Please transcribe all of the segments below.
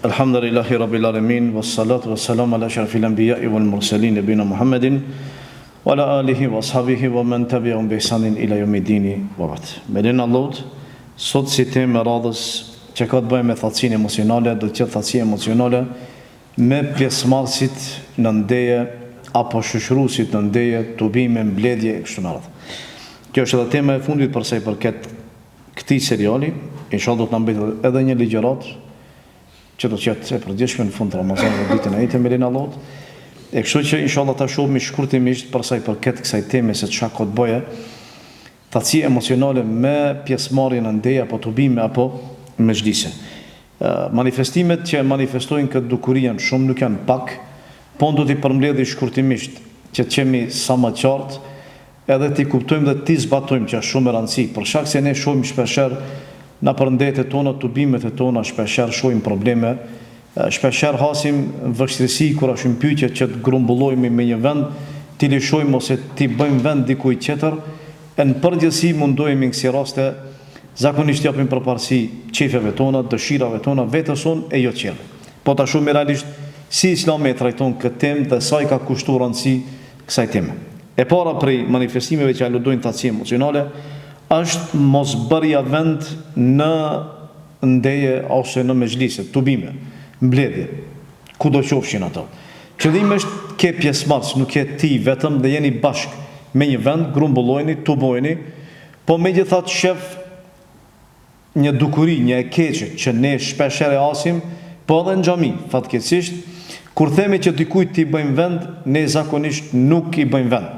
Elhamdulillahi Rabbil Alemin, was salatu was salam ala ashrafil anbiya'i wal mursalin nabina Muhammedin wa ala alihi wa ashabihi wa men tabi'ahum bi ihsanin ila yawmiddin wa ba'd. Me lejen e Allahut, sot si temë e radhës që ka të bëjë me thatësinë emocionale, do të jetë thatësia emocionale me pjesëmarrësit në ndeje apo shoqëruesit në ndeje, tubime, mbledhje e kështu me radhë. Kjo është edhe tema e fundit për sa i përket këtij seriali, inshallah do të na mbetet edhe një ligjëratë që do të jetë e përgjithshme në fund të Ramazanit ditën e enjte me lejen e Allahut. E kështu që inshallah ta shohim shkurtimisht për sa i përket kësaj teme se çka ka të bëjë thatësia emocionale me pjesëmarrje në ndeje apo tubime apo mexhlise. Manifestimet që e manifestojnë këtë dukuri janë shumë, nuk janë pak, po unë do t'i përmbledhi shkurtimisht që të jemi sa më qartë edhe t'i kuptojmë dhe t'i zbatojmë që është shumë me rëndësi, për shkak se ne shohim shpeshherë nëpër ndejet e tona, tubimet e tona, shpeshherë shohim probleme, shpeshherë hasim vështirësi kur është në pyetje që të grumbullohemi me një vend, t'i lëshojmë ose t'i bëjmë vend dikujt tjetër, e në përgjithësi mundohemi në kësi raste zakonisht japim përparësi qejfeve tona, dëshirave tona, vetes sonë e jo tjerëve. Po ta shohim realisht si Islami e trajton këtë temë dhe sa i ka kushtuar rëndësi kësaj teme. E para prej manifestimeve që aludojnë thatësi emocionale është mosbërja vend në ndeje ose në mexhlise, tubime, mbledhje, kudo qofshin ato. Qëllimi është ke pjesëmarrës, nuk je ti vetëm dhe jeni bashkë me një vend, grumbulloheni, tuboheni, po megjithatë shef një dukuri, një e keqe që ne shpeshherë e hasim, po edhe në xhami, fatkeqësisht, kur themi që dikujt t'i bëjmë vend, ne zakonisht nuk i bëjmë vend.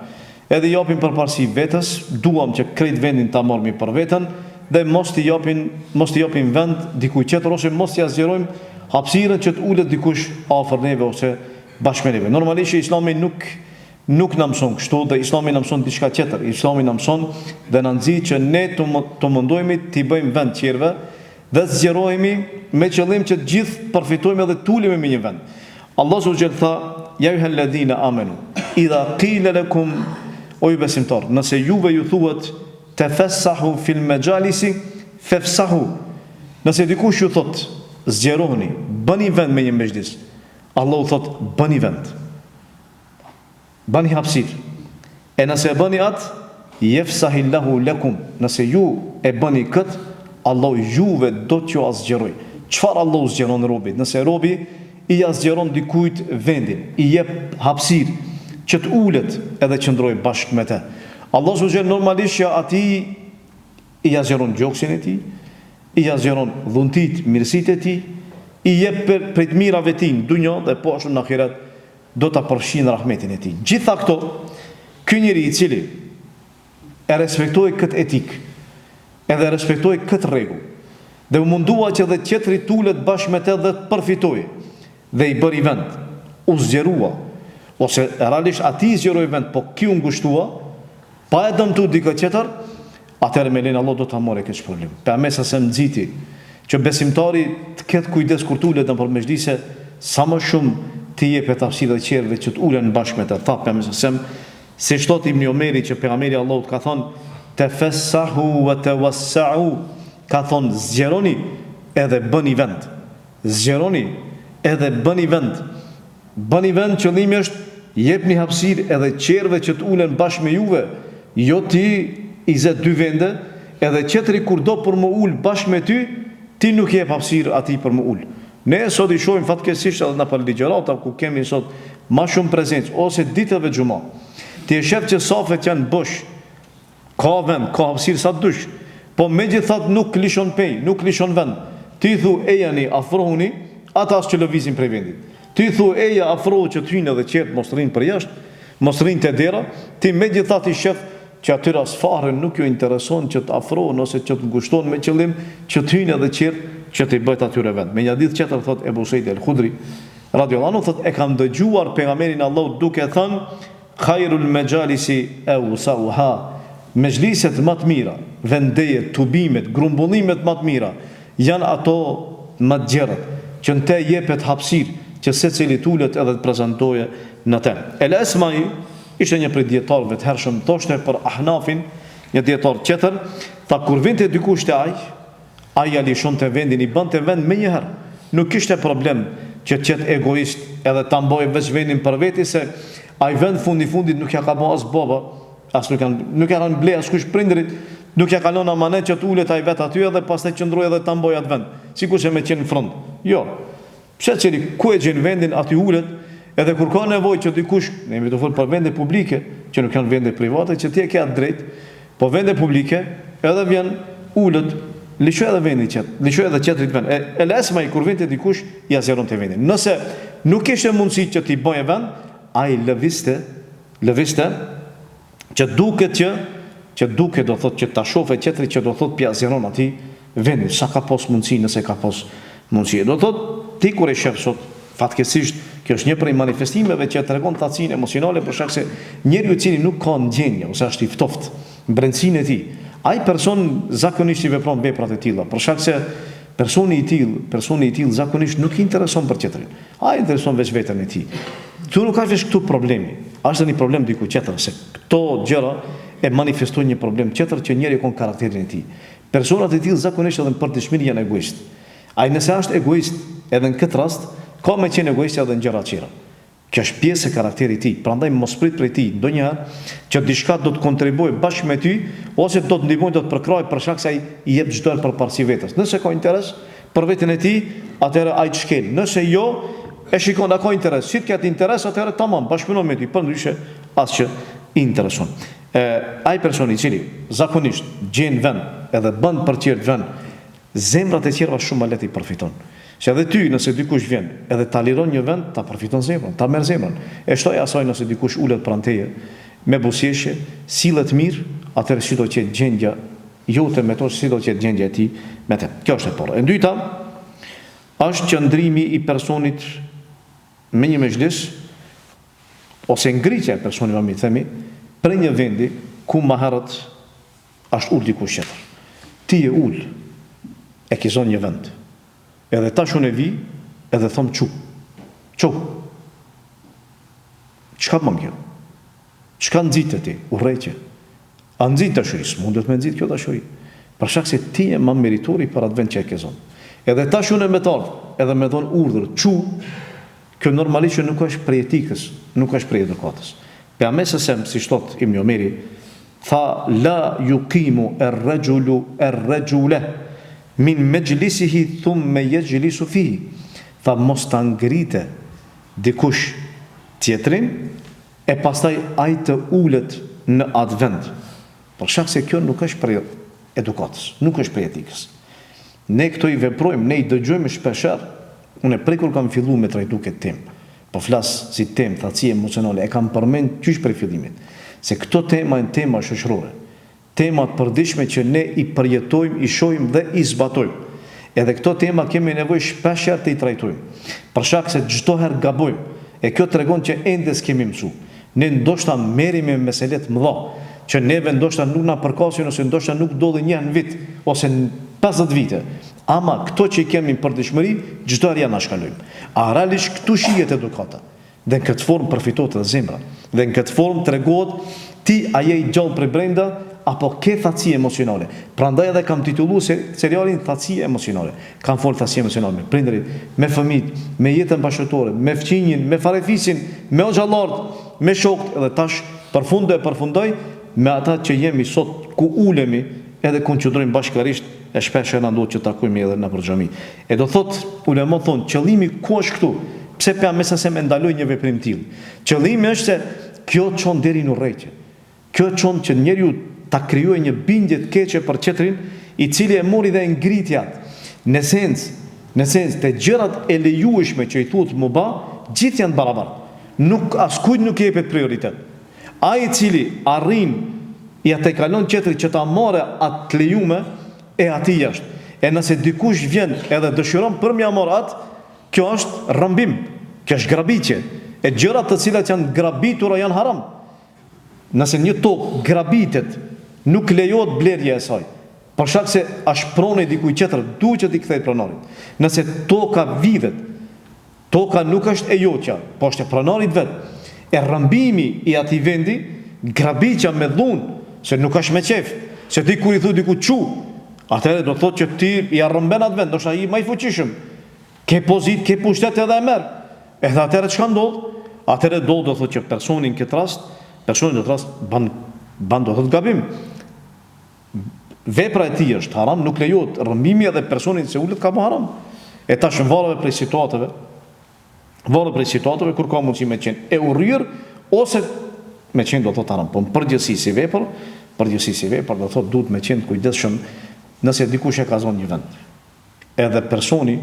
Edhe i japim përparësi vetes, duam që krejt vendin ta marrmi për veten dhe mos t'i japin, mos t'i japim vend dikujt tjetër ose mos t'ia zgjerojmë hapësirën që të ulet dikush afër neve ose bashkë me neve. Normalisht që Islami nuk Nuk na mëson kështu dhe Islami na mëson diçka tjetër. Islami na mëson dhe na nxit që ne të të mundohemi t'i bëjmë vend tjerëve dhe të zgjerohemi me qëllim që të gjithë përfitojmë edhe të ulemi me një vend. Allahu azza wa jall tha: "Ja ejuhalladhina amanu, idha qila lakum" O ju besimtarë, nëse juve ju thuhet tefessahu fil majalisi fefsahu. Nëse dikush ju thotë zgjerohuni, bëni vend me një mexhlis, Allahu thotë bëni vend. Bëni hapësirë. E nëse e bëni atë, jefsahillahu lekum, nëse ju e bëni këtë, Allahu juve do t'jua zgjerojë. Çfarë Allahu zgjeron robit? Nëse robi i ja zgjeron dikujt vendin, i jep hapësirë që të ulet edhe qëndrojë bashkë me të. Allahu azza wa jall normalisht që atij i ja zgjeron gjoksin e tij, i ja zgjeron dhuntitë, mirësitë e tij, i jep prej të mirave të tij në dunja dhe po ashtu në ahiret do ta përfshijë në rahmetin e tij. Gjitha këto, ky njeri i cili e respektoi këtë etikë, edhe e respektoi këtë rregull, dhe u mundua që dhe tjetri të ulet bashkë me të dhe të përfitojë, dhe i bëri vend, u zgjerua, ose realisht atij i zgjeroi vend, po ky u ngushtua, pa e dëmtu dikë tjetër, atëherë me lejen e Allahut do ta marrë këtë shpërblim. Pejgamberi alejhi selam nxiti që besimtari të ketë kujdes kur të ulet nëpër mexhlise, sa më shumë t'i jepet hapësirë dhe tjerëve që të ulen bashkë me të. Tha pejgamberi alejhi selam, siç thotë Ibni Omeri që pejgamberi i Allahut ka thënë, Tefessahu wa tewassa'u, ka thënë zgjeroni edhe bëni vend. Zgjeroni edhe bëni vend. Bëni vend qëllimi është jepni hapësirë edhe tjerëve që të ulen bashkë me juve, jo ti i zë dy vende, edhe tjetri kur do për m'u ul bashkë me ty, ti nuk i jep hapësirë atij për m'u ul. Ne sot i shohim fatkeqësisht edhe nëpër ligjërata ku kemi sot ma shumë prezencë ose ditëve xhuma. Ti e shef që safet janë bosh, Ka vend, ka hapësirë sa të dush, po megjithatë nuk lishon pe, nuk lishon vend. Ti i thu ejani, afrohuni, ata as që lëvizin prej vendit. Ti i thu eja, afrohu që të hyjnë edhe tjerët mos rrinë përjashtë, mos rrinë te dera, ti megjithatë i shef që atyre as fare nuk ju intereson që të afrohen ose që të ngushtohen me qëllim që të hyjnë edhe tjerët që t'i bëhet atyre vend. Me një hadith tjetër thotë Ebu Seid el-Hudri, radiallahu anhu, thotë e kam dëgjuar pejgamberin e Allahut duke thënë Khairul mexhalisi ewsauha, Mexhliset më të mira, vendejet, tubimet, grumbullimet më të mira, janë ato më të gjerët, që në te jepet hapësirë, që secili të ulet edhe të prezantojë në te. El Esmai ishte një prej dijetarëve të hershëm, thoshte për Ahnafin, një dijetar tjetër, tha kur vinte dikush te ai, ai ia lishonte vendin, i bënte vend menjëherë. nuk kishte problem që të jetë egoist edhe ta mbajë veç vendin për veti se ai vend fundi fundit nuk ja ka bo as baba, as nuk janë nuk ja kanë ble askush prindërit, nuk ja ka lënë amanet që të ulet ai vet aty edhe pastaj të qëndrojë edhe ta mbajë atë vend, sikurse me qenë në front. Jo. Secili ku e gjen vendin aty ulet, edhe kur ka nevojë që dikush, ne jemi tu fol për vende publike, që nuk janë vende private, që ti e ke atë drejt, po vende publike, edhe vjen ulet, lëshoj edhe vendin qet, lëshoj edhe tjetrit vend. E El Esmai kur vinte dikush ia zgjeronte vendin. Nëse nuk kishte mundësi që t'i bëjë vend, ai lëvizte, lëvizte që duket që që duket do thotë që ta shofe tjetri që do thotë p'ja zgjeron atij vendin sa ka pos mundësi nëse ka pos mundësi do thotë ti kur e shef sot fatkeqësisht kjo është një prej manifestimeve që e tregon thatësinë emocionale për shkak se njeriu i cili nuk ka ndjenja ose është i ftoftë në brendësinë e tij ai person zakonisht i vepron veprat e tilla për shkak se personi i tillë personi i tillë zakonisht nuk i intereson për tjetrin Ai intereson veç veten e tij. Këtu nuk është veç këtu problemi, është edhe një problem diku tjetër, se këto gjëra e manifestojnë një problem tjetër që njeriu ka në karakterin e tij. Personat e tillë zakonisht edhe në përditshmëri janë egoistë. Ai nëse është egoist edhe në këtë rast, ka me qenë egoist edhe në gjëra tjera. Kjo është pjesë e karakterit të tij, prandaj mos prit prej tij ndonjëherë që diçka do të kontribuojë bashkë me ty ose do të ndihmojë, do të përkrahë për shkak se ai i jep çdo herë përparësi vetes. Nëse ka interes, Për veten e tij, atëherë ai të shkel. Nëse jo, e shikon a ka interes. Si të ketë interes, atëherë tamam, bashkëpunon me ty, përndryshe as që i intereson. E, ai person i cili zakonisht gjen vend edhe bën për tjerët vend, zemrat e tjerëve shumë më lehtë i përfiton. Se edhe ty, nëse dikush vjen edhe ta liron një vend, ta përfiton zemrën, ta merr zemrën. E shtoj asaj nëse dikush ulet pranë teje me buzëqeshje, sillet mirë, atëherë si do të jetë gjendja jote me to si do të jetë gjendja e tij me te. Kjo është e para. E dyta është qëndrimi i personit me një mexhlis ose ngritja e personit më mirë themi prej një vendi ku më herët është ul dikush tjetër. Ti je ul e ke zonë një vend. Edhe tash unë e vi edhe thom çu. Çu. Çka bën kjo? Çka nxit te ti? Urrejtje. A nxit dashuri? S'mundet me nxit kjo dashuri. Për shkak se ti je ma meritori për atë vend që e ke zonë. Edhe tash unë me t'ardh, edhe me dhon urdhër, çu, kjo normalisht që nuk është prej etikës, nuk është prej edukatës. Pejgamberi alejhi selam, siç thotë Ibn Omeri, tha la yuqimu er-rajulu er-rajule min mexhlisihi thumme yejlisu fihi. Tha mos ta ngrite dikush tjetrin e pastaj ai të ulet në atë vend, për shkak se kjo nuk është prej edukatës, nuk është prej etikës. Ne këto i veprojmë, ne i dëgjojmë shpeshherë, unë prej kur kam fillu me trajtu këtë temë, po flas si temë thatësi emocionale, e kam përmend qysh prej fillimit, se këto tema janë tema shoqërore, Tema të përditshme që ne i përjetojmë, i shohim dhe i zbatojmë. Edhe këto tema kemi nevojë shpeshherë të i trajtojmë. Për shkak se çdo herë gabojmë. E kjo tregon që ende s'kemi mësu. Ne ndoshta merremi me mesele të mëdha, që neve ndoshta nuk na përkasin ose ndoshta nuk ndodhin një herë në vit ose në 50 vite. Ama këto që i kemi në përditshmëri, çdo herë i anashkalojmë. A realisht këtu shihet edukata. Dhe në këtë formë përfitohet edhe zemra. Dhe në këtë formë tregohet ti a je i gjallë prej brenda apo ke thatësi emocionale. Prandaj edhe kam titullu serialin Thatësi emocionale. Kam fol thatësi emocionale me prindërit, me fëmijët, me jetën bashkëshortore, me fqinjin, me farefisin, me hoxhallarët, me shokët edhe tash përfundo e përfundoj me ata që jemi sot ku ulemi edhe ku qëndrojmë bashkërisht e shpesh na ndodh që takohemi edhe nëpër xhami. E do thotë, ulemat thonë, qëllimi ku është këtu? Pse pejgamberi alejhi selam e ndaloi një veprim të tillë? Qëllimi është se kjo çon deri në urrejtje. Kjo çon që njeriu ta krijojë një bindje të keqe për tjetrin, i cili e mori dhe e ngriti atë. Në esencë, në esencë, te gjërat e lejueshme që i thuhet mubah, gjithë janë të barabartë. Nuk askujt nuk i jepet prioritet. Ai i cili arrin ia tejkalon tjetrit që ta marrë atë të lejume, e atij është. E nëse dikush vjen edhe dëshiron për m'ia marrë atë, kjo është rrëmbim, kjo është grabitje. E gjërat të cilat janë grabitura janë haram. Nëse një tokë grabitet, nuk lejohet blerja e saj. Për shkak se është pronë e dikujt tjetër, duhet që t'i kthehet pronarit. Nëse toka vidhet, Toka nuk është e jotja, po është e pronarit vet. E rrëmbimi i atij vendi, grabitja me dhunë, se nuk është me qejf, se ti kur i thu dikujt çu, atëherë do të thotë që ti ia rrëmben atë vend, ndoshta ai ma i fuqishëm. Ke pozitë, ke pushtet edhe e merr. Edhe atëherë çka ndodh? Atëherë ndodh do thotë që personi në këtë rast, personi në këtë rast ban ban do thotë gabim. Vepra e tij është haram, nuk lejohet rrëmbimi edhe personi që ulet ka bë haram. E tash varet prej situatave, varet prej situatave kur ka mundësi me qenë e urryer ose me qenë do thotë haram. Po në përgjithësi si vepër, përgjithësi si vepër do thotë duhet me qenë të kujdesshëm nëse dikush e ka zonë një vend. Edhe personi,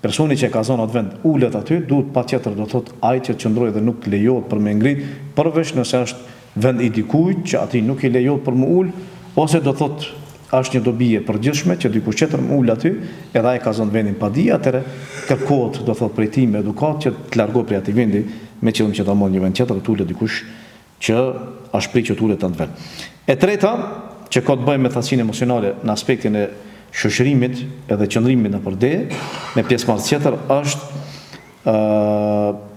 personi që e ka zonë atë vend ulet aty, duhet patjetër do thotë ai që të qëndrojë dhe nuk lejohet për me ngrit, përveç nëse është vend i dikujt që atij nuk i lejohet për m'u ul, ose do thotë është një dobi e përgjithshme që dikush tjetër m'u ul aty, edhe ai e ka zonë vendin pa dije, atëherë kërkohet do thotë prej tij me edukatë që të largohet prej atij vendi me qëllim që ta marrë një vend tjetër dhe të ulet dikush që është prit që të ulet në atë vend. E treta, që ka të bëjë me thatësinë emocionale në aspektin e shoqërimit edhe qëndrimit nëpër dejë, me pjesëmarrës tjetër, është ë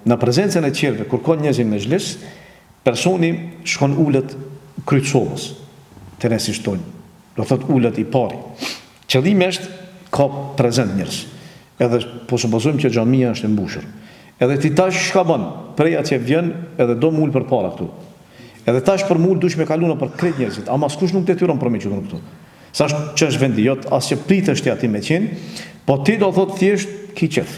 në prezencën e tjerëve, kur ka njerëz në mexhlis, personi shkon ulet n'kry t'sobës, te ne siç thonë, do thotë ulet i pari. Qëllimi është ka prezent njerëz. Edhe po supozojmë që xhamia është e mbushur. Edhe ti tash çka bën? Prej atje vjen edhe do m'u ul përpara këtu. Edhe tash për m'u ul duhesh me kalu nëpër krejt njerëzit, ama askush nuk detyron për me qëndru këtu. S'është që është vendi jot, as që pritesh ti aty me qenë, po ti do thotë thjesht ki qef.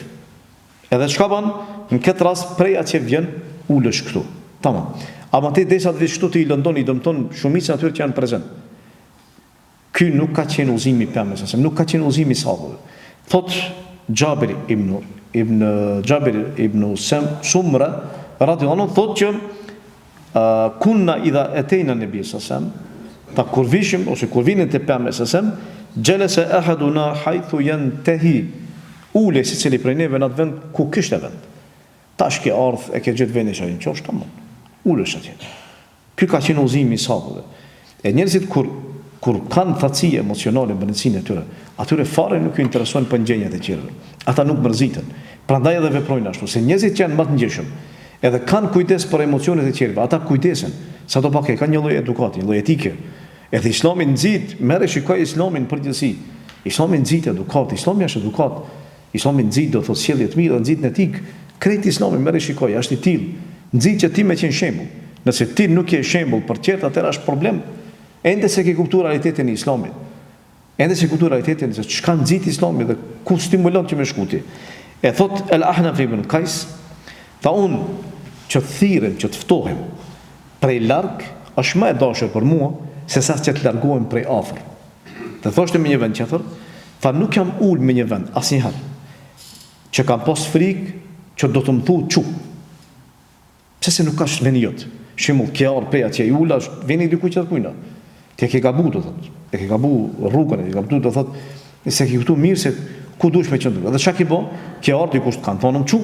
Edhe çka bën? Në këtë rast prej atje vjen ulesh këtu. Tamam. Ama ti derisa të vish këtu ti i lëndon, i dëmton shumicën atyre që janë prezent. Ky nuk ka qenë udhëzimi i Pejgamberit alejhi selam, nuk ka qenë udhëzimi i sahabëve. Thotë Xhabir ibn ibn Xhabir ibn Sumra radhiyallahu anhu thotë që kunna idha atayna nabi sallallahu alaihi wasallam, tha kur vishim ose kur vinin te Pejgamberi sallallahu alaihi wasallam, jalasa ahaduna haythu yantahi, ulej secili prej neve në atë vend ku kishte vend. Tash ke ardh e ke gjetë vendin që në qoshe tamam. Ulesh atje. Ky ka qenë udhëzimi i sahabëve. E njerëzit kur kur kanë thatësi emocionale në brendësinë e tyre, atyre fare nuk ju interesojnë për ndjenjat e tjerëve. Ata nuk mërziten. Prandaj edhe veprojnë ashtu, se njerëzit që janë më të ndjeshëm, edhe kanë kujdes për emocionet e tjerëve, ata kujdesen, sado pak e kanë një lloj edukate, një lloj etike. Edhe Islami nxit, merre shikoje Islamin në përgjithësi. Islami nxit edukatë, Islami është edukatë. Islami nxit do thotë sjellje të mirë dhe nxit në etikë. Krejt Islami merre shikoje, është i tillë. Nxit që ti me qenë shembull. Nëse ti nuk je shembull për tjerët atëherë është problem. Ende s'e ke kuptuar realitetin e Islamit. Ende s'e ke kuptuar realitetin se çka nxit Islami dhe ku stimulon që me shku ti. E thot El Ahnaf ibn Kajs, tha unë që të thirrem, që të ftohem prej larg është më e dashur për mua se sa që të largohem prej afër. Dhe thoshte me një vend tjetër, tha nuk jam ul me një vend asnjëherë që kam pas frikë që do të më thu çu. Pse se nuk asht veni jot? Shembull, ke ardhur prej atje i ula, është veni dikujt tjetër kujna. Ti e ke gabu do thotë. E ke gabu rrugën, e ke gabu do thotë, s'e ke kuptu mirë se ku duhesh me qëndru. Edhe çka ke bo? Ke ardhur dikush të kanë thonë çu.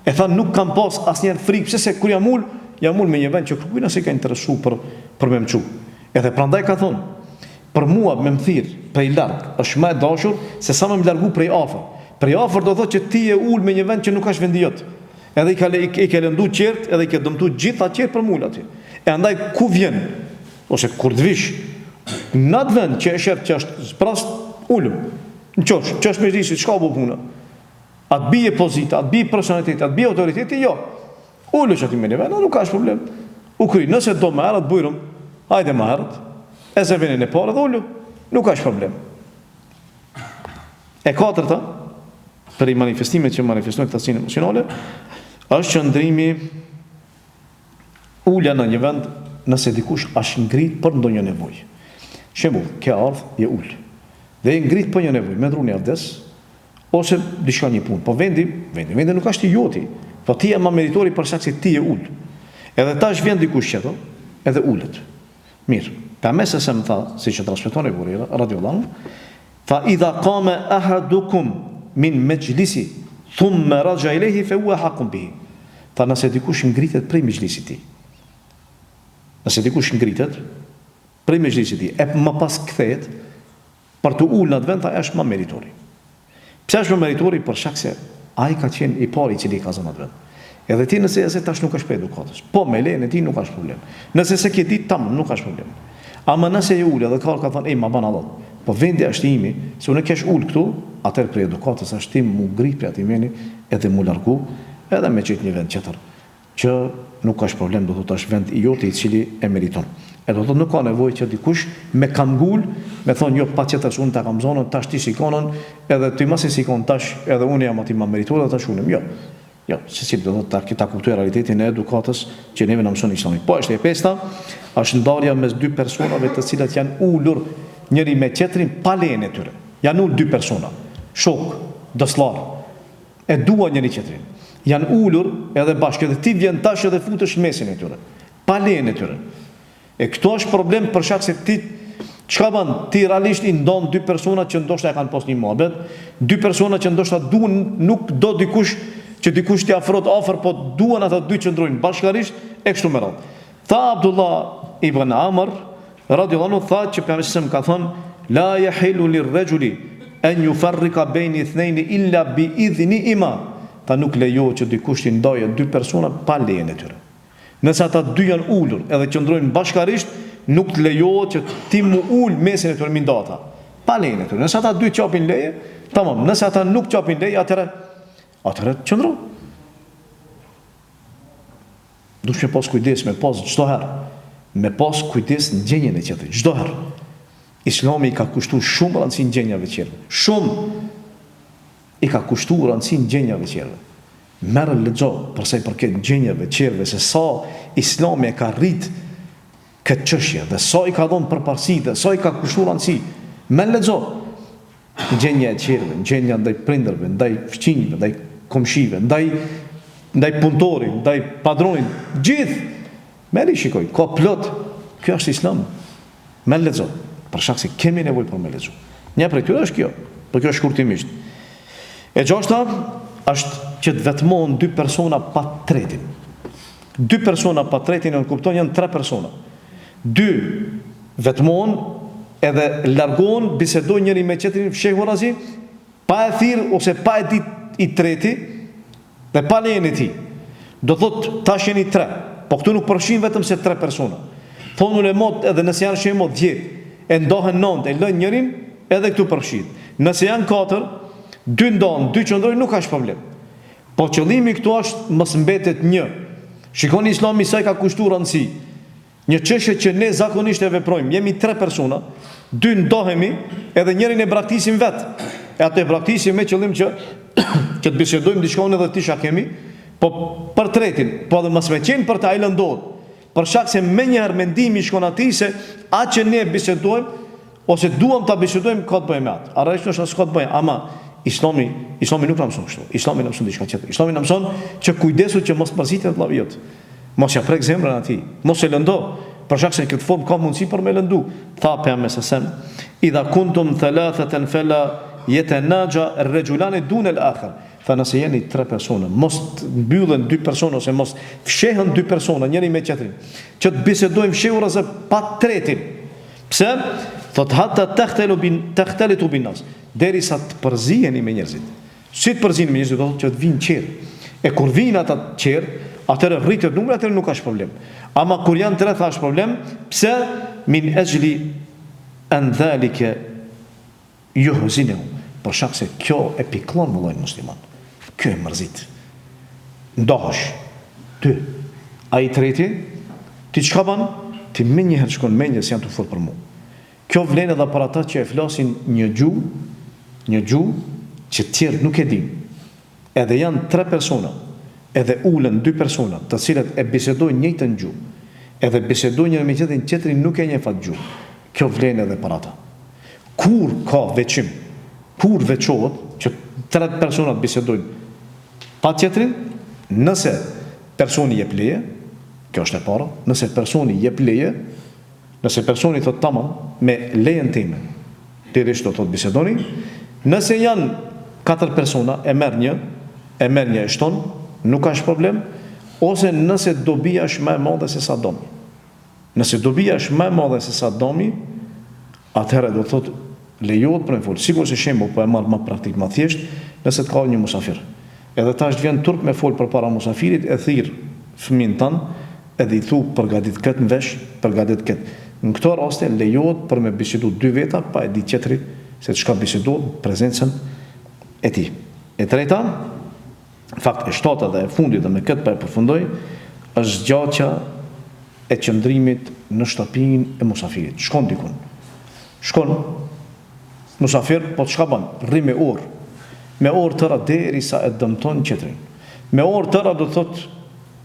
E tha nuk kam pas asnjëherë frikë, pse se kur jam ul, jam ul me një vend që kërkujna s'i ka interesu për për me m'çu. Edhe prandaj ka thonë, për mua me më thirr prej larg është më e dashur se sa me më largu prej afër. Prej afër do thotë që ti je ul me një vend që nuk është vendi jot. Edhe i ka i, i ke lëndu tjerët, edhe i ke dëmtu gjitha tjerët për m'u ul aty. E andaj ku vjen ose kur të vish në atë vend që e shef që është zbrast, ulu. Në qoshe, që është mexhlisi, çka u bo puna? A të bie pozita, a të bie personaliteti, a të bie autoriteti? Jo. Ulu që aty me një vend, nuk ka problem. U kry, nëse do më herët, bujrum, hajde më herët, e zë venin e parë dhe ulu, nuk ka problem. E katërta, prej manifestimet që manifestojnë thatësinë emocionale, është qëndrimi ulja në një vend nëse dikush është ngrit për ndonjë nevojë. Shembull, ke ardh, je ul. Dhe je ngrit për një nevojë, me ndru një avdes, Ose diçka një punë, po vendi, vendi, vendi nuk është i joti, po ti je ma meritori për shkak se ti je ul. Edhe tash vjen dikush tjetër, edhe ulet. Mirë, Pejgamberi alejhi selam tha, siç e transmeton Ebu Hurejra, radiallahu anhu, tha idha kame ahadukum min mexhlisihi, thumme raxhea ilejhi fe hua ehakku bihi. Tha nëse dikush ngritet prej mexhlisit tij. Nëse dikush ngritet prej mexhlisit tij, e më pas kthehet, Për t'u ulë në atë vend ai është më meritori. Pse është më meritori? Për shkak se ai ka qenë i pari i cili e ka zënë atë vend. Edhe ti nëse e zë tash nuk është prej edukatës. Po me lejen e tij nuk është problem. Nëse s'e ke ditë tamam nuk është problem. Ama nëse je ulë edhe ka ka thonë ej ma ban hallall. Po vendi është i imi, se unë kesh ul këtu. atëherë prej edukatës është ti mu ngrit prej atij veni edhe mu largu edhe me gjetë një vend tjetër që nuk është problem do thotë është vend i joti i cili e meriton. E do thotë nuk ka nevojë që dikush me kambgul me thonë jo patjetër se unë ta kam zonën tash ti si konën edhe ti masi si kon tash edhe unë jam aty ma meritor dhe tash unem. Jo. Jo, secili do thotë ta ta kuptojë realitetin e edukatës që neve na mëson Islami. Po është e pesta, është ndarja mes dy personave të cilat janë ulur njëri me tjetrin pa lejen e tyre. Janë ul dy persona, shokë, dosllar, e duan njëri tjetrin. Janë ulur edhe bashkë edhe ti vjen tash edhe futesh në mesin e tyre, pa lejen e tyre. E këtu është problem për shkak se ti çka ban, ti realisht i ndon dy persona që ndoshta e kanë pas një muhabet, dy persona që ndoshta duan, nuk do dikush që dikush t'i afrohet afër, po duan ata dy qëndrojnë bashkarisht e kështu me radhë. Tha Abdullah ibn Amr radiallahu anhu tha që pejgamberi sallallahu ka thënë la yahilu lirrajuli an yufarrika bayna ithnayn illa bi idhnihima. Tha nuk lejohet që dikush t'i ndajë dy persona pa lejen e tyre. Nëse ata dy janë ulur edhe qëndrojnë bashkarisht, nuk të lejohet që ti mu ul mesin e tyre mi nda ata. Pa lejen e tyre. Nëse ata dy t'japin leje, tamam. Nëse ata nuk t'japin leje, atëherë atëherë qëndro. Duhesh me pas kujdes, me pas çdo herë, me pas kujdes ndjenjën e tjetrit, çdo herë. Islami i ka kushtu shumë rëndësi ndjenjave tjerëve. Shumë i ka kushtu rëndësi ndjenjave tjerëve. Merr lexo për sa i përket ndjenjave tjerëve se sa Islami e ka rrit këtë çështje dhe sa i ka dhënë përparësi dhe sa i ka kushtuar rëndësi. Merr lexo ndjenja e tjerëve, ndjenja ndaj prindërve, ndaj fqinjëve, ndaj komshive, ndaj ndaj punëtorit, ndaj padronit, gjithë merri shikoj, ka plot. Kjo është Islam. Merr lexo, për shkak se kemi nevojë për me lexu. Një prej tyre është kjo, po kjo shkurtimisht. E gjashta është që të vetmohen dy persona pa tretin. Dy persona pa tretin nënkupton janë tre persona. Dy vetmohen edhe largohen, bisedojnë njëri me tjetrin fshehurazi, pa e thirr ose pa e ditë i treti, Dhe pa lejen e tij. Do thotë, tash jeni tre. Po këtu nuk përfshin vetëm se tre persona. Thonë ulemat edhe nëse janë shembull 10, e ndahen nëntë, e lënë njërin, edhe këtu përfshihet. Nëse janë katër, dy ndahen, dy qëndrojnë, nuk është problem. Po qëllimi këtu është mos mbetet një. Shikoni Islami sa i ka kushtuar rëndësi. Një çështje që ne zakonisht e veprojmë, jemi tre persona, dy ndahemi edhe njërin e braktisim vet. E atë e braktisim me qëllim që që të bisedojmë diçka unë edhe ti çka kemi, po për tretin, po edhe mos me qenë për të ai lëndohet. Për shkak se menjëherë mendimi shkon atij se atë që ne bisedojmë Ose duam ta bisedojmë ka të bëjë me atë. A realisht ndoshta s'ka të bëjë, ama Islami, Islami nuk na mëson kështu. Islami na mëson diçka tjetër. Islami na mëson që kujdesu që mos mërzitet vëllai jot. Mos ja prek zemrën atij, mos e lëndo, për shkak se në këtë formë ka mundësi për me lëndu. Tha pejgamberi sallallahu alajhi wasallam, "Idha kuntum thalathatan fala yatanaja ar-rajulani dun al-akhar." Tha nëse jeni tre persona, mos të mbyllen dy persona ose mos fshehen dy persona njëri me tjetrin, që të bisedojnë fshehurazi pa tretin. Pse? Thot hatta takhtelu bin takhtalitu bin nas. Derisa të përziheni me njerëzit. Si të përziheni me njerëzit do thotë që të vijnë tjerë. E kur vijnë ata tjerë, atëherë rritet numri, atëherë nuk është problem. Ama kur janë tre tha është problem, pse? Min ejli en dhalike Juhzinehu, për shkak se kjo e pikëllon vëllain musliman. Kjo e mërzit. Ndahesh. Ty. Ai i treti, ti çka ban? Ti menjëherë shkon mendja se janë tu fol për mua. Kjo vlen edhe për ata që e flasin një gjuhë, një gjuhë që tjerët nuk e dinë. Edhe janë tre persona, edhe ulen dy persona, të cilët e bisedojnë njëjtën gjuhë, edhe bisedojnë njëri me tjetrin, tjetri nuk e njeh atë gjuhë. Kjo vlen edhe për ata. Kur ka veçim, kur veçohet që tre persona të bisedojnë pa tjetrin, nëse personi jep leje, kjo është e para, nëse personi jep leje, Nëse personi thotë tamam, me lejen time, lirisht do thotë bisedoni, nëse janë katër persona e merr një, e merr një e shton, nuk është problem, ose nëse dobia është më e madhe se sa dëmi. Nëse dobia është më e madhe se sa dëmi, atëherë do thotë lejohet për me fol. Sikurse shembull po e marr më praktik më thjesht, nëse të ka një musafir. Edhe tash të vjen turp me fol përpara musafirit e thirr fëmin tënd edhe i thu përgadit këtë m'vesh, përgadit këtë. Në këto raste lejohet për me bisedu dy veta pa e ditë tjetri se çka bisedohet në prezencën. e tij. E treta, në fakt e shtata dhe e fundit dhe me këtë po e përfundoj, është zgjatja e qëndrimit në shtëpinë e musafirit. Shkon dikun. Shkon musafir, po çka bën? Rri me orë. Me orë tëra derisa e dëmton tjetrin. Me orë tëra do të thotë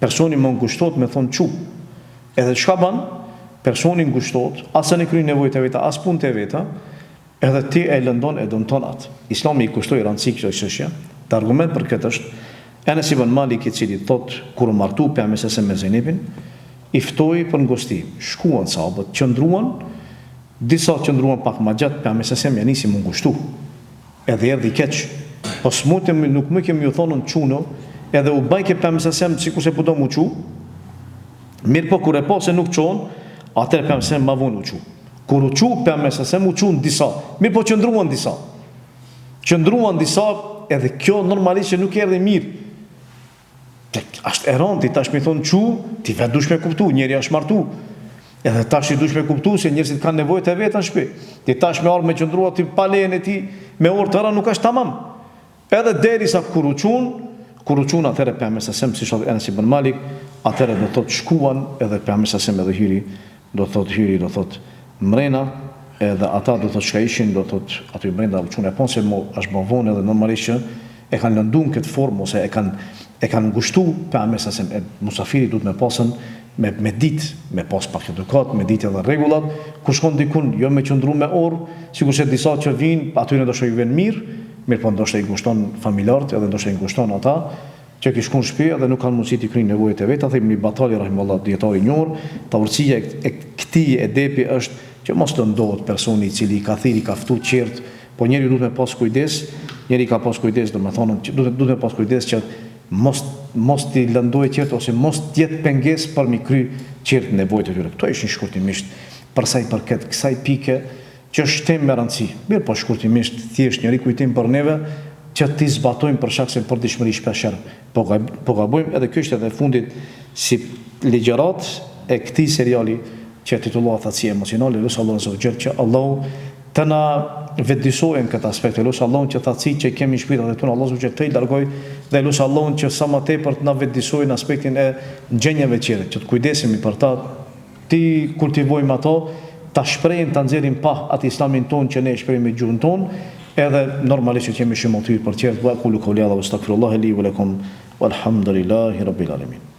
personi më ngushtohet me thonë çu. Edhe çka bën? Personi ngushtohet, as s'e kryen nevojat e veta, as punët e veta, edhe ti e lëndon e dëmton atë. Islami i kushtoi rëndësi kësaj çështje. Dhe argument për këtë është Enes ibn Malik i cili thotë kur u martu pejgamberi alejhi selam me Zejnebin, i ftoi për n'gosti. Shkuan sahabët, qëndruan, disa qëndruan pak ma gjatë, pejgamberi alejhi selam ja nisi m'u ngushtu. Edhe erdhi keq. Po s'mujtëm, nuk mujkem ju thonë çunu, edhe u bajke pejgamberi alejhi selam sikurse po do m'u çu. Mirëpo kur e pa se nuk çohen, atëherë pejgamberi alejhi selam ma vonë u çu. Kur u çu pejgamberi alejhi selam u çunë disa, mirëpo qëndruan disa. Qëndruan disa, edhe kjo normalisht që nuk erdhi mirë. Tek është e rëndë, ti tash me thonë çu, ti vetë dush me kuptu, njeri është martu. Edhe tash ti dush me kuptu se njerëzit kanë nevojë të veta në shtëpi. Ti tash me ardh me qëndru aty pa lejen e tij, me orë tëra nuk është tamam. Edhe derisa kur u çun, kur u çun atëherë pejgamberi alejhi selam siç thotë Enes ibn Malik, atëherë do thotë shkuan edhe pejgamberi alejhi selam edhe hyri do thotë hyri do thotë mrena edhe ata do thotë çka ishin do thotë aty brenda u çunë e panë se mo është bo vonë edhe normalisht që e kanë lëndu në këtë formë ose e kanë e kanë ngushtu pejgamberin alejhi selam e musafiri duhet me pasën me me ditë me pas pak edukat me ditë edhe rregullat kur shkon dikun jo me qëndru me orë sikurse disa që vijnë atyre ndoshta ju vjen mirë mirëpo ndoshta i ngushton familjarët edhe ndoshta i ngushton ata që kish shku në shpi edhe nuk kanë mundësi t'i kryjnë nevojat e veta, tha Ibn Batali rahimehullah dijetar i njohur, tha urtësia e këtij edepi është që mos lëndohet personi i cili i ka thirr i ka ftu tjerët, po njeriu duhet me pas kujdes, njeri ka pas kujdes domethënë që duhet duhet me pas kujdes që mos mos t'i lëndojë tjerët ose mos të jetë pengesë për m'i kry tjerët nevojat e tyre. Këto ishin shkurtimisht për sa i përket kësaj pike që është temë me rëndësi. Mirëpo shkurtimisht, thjesht një rikujtim për neve që t'i zbatojmë për shkak se në përditshmëri shpeshherë po po gabojmë edhe kjo ishte edhe e fundit si ligjëratë e këtij seriali që e titullova Thatësia emocionale, lus Allahun azza wa xhel që Allahu të na vetëdijsojë në këtë aspekt, e lus Allahun që thatësitë që i kemi në shpirtrat e tona Allahu azza wa xhel të i largojë dhe e lus Allahun që sa më tepër të na vetëdijsojë në aspektin e ndjenjave tjera, që të kujdesemi për ta, T'i kultivojmë ato, ta shprehim, ta nxjerrim pah atë Islamin tonë që ne e shprehim me gjuhën tonë, edhe normalisht që të jemi shembulltyrë për tjerët, wa aqulu qawli hadha wa astaghfirullaha li wa lakum, walhamdulillahi rabbil alamin.